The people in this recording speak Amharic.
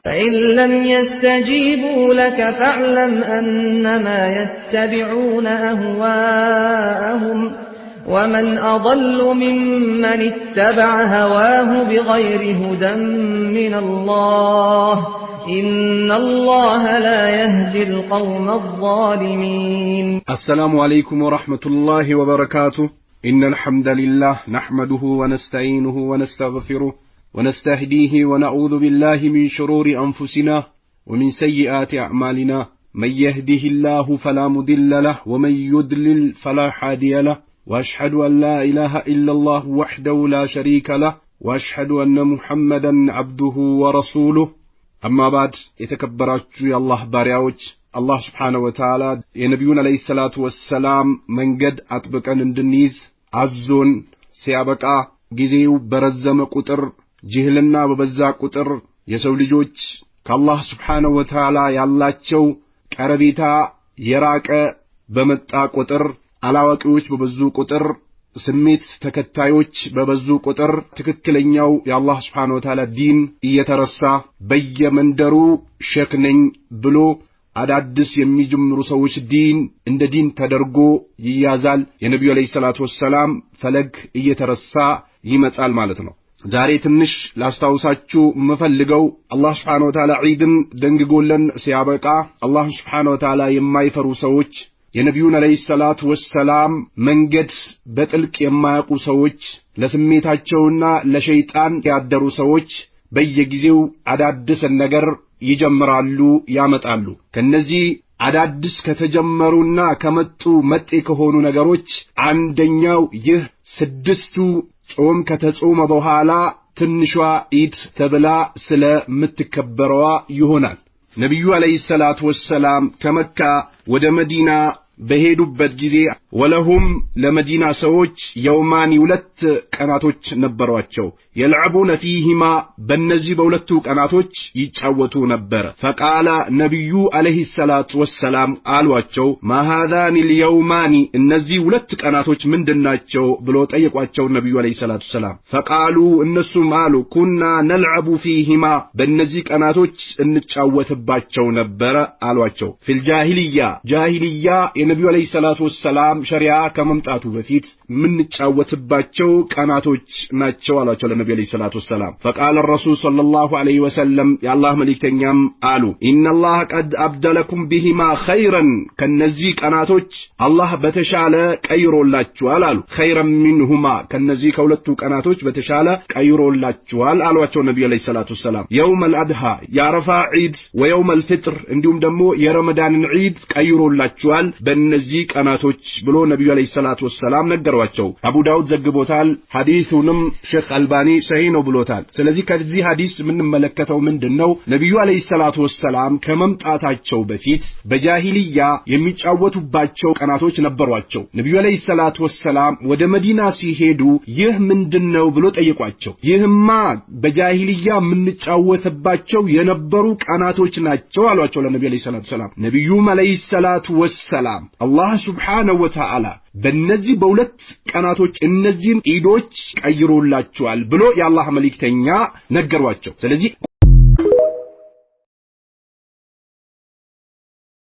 فإن لم يستجيبوا لك فاعلم أنما يتبعون أهواءهم ومن أضل ممن اتبع هواه بغير هدى من الله إن الله لا يهدي القوم الظالمين. السلام عليكم ورحمة الله وبركاته. إن الحمد لله نحمده ونستعينه ونستغفره ونستهديه ونعوذ بالله من شرور أنفسنا ومن سيئات أعمالنا، من يهده الله فلا مضل له ومن يضلل فلا هادي له، وأشهد أن لا إله إلا الله وحده لا شريك له، وأشهد أن محمدا عبده ورسوله. أما بعد، የተከበራችሁ የአላህ ባሪያዎች፣ አላህ ስብሓነ ወተዓላ የነቢዩን ዓለይሂ ሰላቱ ወሰላም መንገድ አጥብቀን እንድንይዝ አዞን ሲያበቃ፣ ጊዜው በረዘመ ቁጥር፣ ጅህልና በበዛ ቁጥር፣ የሰው ልጆች ከአላህ ስብሓነ ወተዓላ ያላቸው ቀረቤታ የራቀ በመጣ ቁጥር፣ አላዋቂዎች በበዙ ቁጥር፣ ስሜት ተከታዮች በበዙ ቁጥር፣ ትክክለኛው የአላህ ስብሓነ ወተዓላ ዲን እየተረሳ በየመንደሩ ሼክ ነኝ ብሎ አዳዲስ የሚጀምሩ ሰዎች ዲን እንደ ዲን ተደርጎ ይያዛል። የነቢዩ ዓለይሂ ሰላቱ ወሰላም ፈለግ እየተረሳ ይመጣል ማለት ነው። ዛሬ ትንሽ ላስታውሳችሁ የምፈልገው፣ አላህ ስብሓነ ወተዓላ ዒድን ደንግጎለን ሲያበቃ፣ አላህ ስብሓነ ወተዓላ የማይፈሩ ሰዎች፣ የነቢዩን ዓለይሂ ሰላቱ ወሰላም መንገድ በጥልቅ የማያውቁ ሰዎች፣ ለስሜታቸውና ለሸይጣን ያደሩ ሰዎች በየጊዜው አዳዲስን ነገር ይጀምራሉ፣ ያመጣሉ። ከነዚህ አዳዲስ ከተጀመሩና ከመጡ መጤ ከሆኑ ነገሮች አንደኛው ይህ 6ቱ ጾም ከተጾመ በኋላ ትንሿ ኢድ ተብላ ስለምትከበረዋ ይሆናል። ነቢዩ ዓለይሂ ሰላቱ ወሰላም ከመካ ወደ መዲና በሄዱበት ጊዜ ولهم ለመዲና ሰዎች يومان 2 ቀናቶች ነበሯቸው። يلعبون فيهما በእነዚህ በሁለቱ ቀናቶች ይጫወቱ ነበር። فقال ነቢዩ ዓለይሂ ሰላቱ ወሰላም አሏቸው፣ ما هذان اليومان እነዚህ 2 ቀናቶች ምንድናቸው ብሎ ጠየቋቸው ነቢዩ ዓለይሂ ሰላቱ ወሰላም። فقالوا እነሱም አሉ፣ كنا نلعب فيهما በእነዚህ ቀናቶች እንጫወትባቸው ነበረ አሏቸው። في الجاهلية ጃሂልያ የነቢዩ ዓለይሂ ሰላቱ ወሰላም ሸሪዓ ከመምጣቱ በፊት የምንጫወትባቸው ቀናቶች ናቸው አሏቸው ለነቢዩ ዓለይሂ ሰላቱ ወሰላም። فقال الرسول صلى الله عليه وسلم የአላህ መልእክተኛም አሉ፣ إن الله قد أبدلكم بهما خيرا ከነዚህ ቀናቶች አላህ በተሻለ ቀይሮላችኋል አሉ። خيرا منهما ከነዚህ ከሁለቱ ቀናቶች በተሻለ ቀይሮላችኋል አሏቸው ነቢዩ ዓለይሂ ሰላቱ ወሰላም። يوم الأضحى የአረፋ ዒድ፣ ويوم الفطر እንዲሁም ደግሞ የረመዳንን ዒድ ቀይሮላችኋል በእነዚህ ቀናቶች ብሎ ነቢዩ ዓለይሂ ሰላቱ ወሰላም ነገሯቸው። አቡ ዳውድ ዘግቦታል። ሐዲሱንም ሼክ አልባኒ ሰሂህ ነው ብሎታል። ስለዚህ ከዚህ ሐዲስ የምንመለከተው ምንድነው? ነቢዩ ዓለይሂ ሰላቱ ወሰላም ከመምጣታቸው በፊት በጃሂልያ የሚጫወቱባቸው ቀናቶች ነበሯቸው። ነቢዩ ዓለይሂ ሰላቱ ወሰላም ወደ መዲና ሲሄዱ ይህ ምንድነው ብሎ ጠየቋቸው። ይህማ በጃሂልያ የምንጫወትባቸው የነበሩ ቀናቶች ናቸው አሏቸው ለነቢዩ ዓለይሂ ሰላቱ ወሰላም። ነቢዩም ዓለይሂ ሰላቱ ወሰላም አላህ ሱብሓነሁ ወተዓላ በእነዚህ በሁለት ቀናቶች እነዚህን ዒዶች ቀይሮላቸዋል ብሎ የአላህ መልእክተኛ ነገሯቸው። ስለዚህ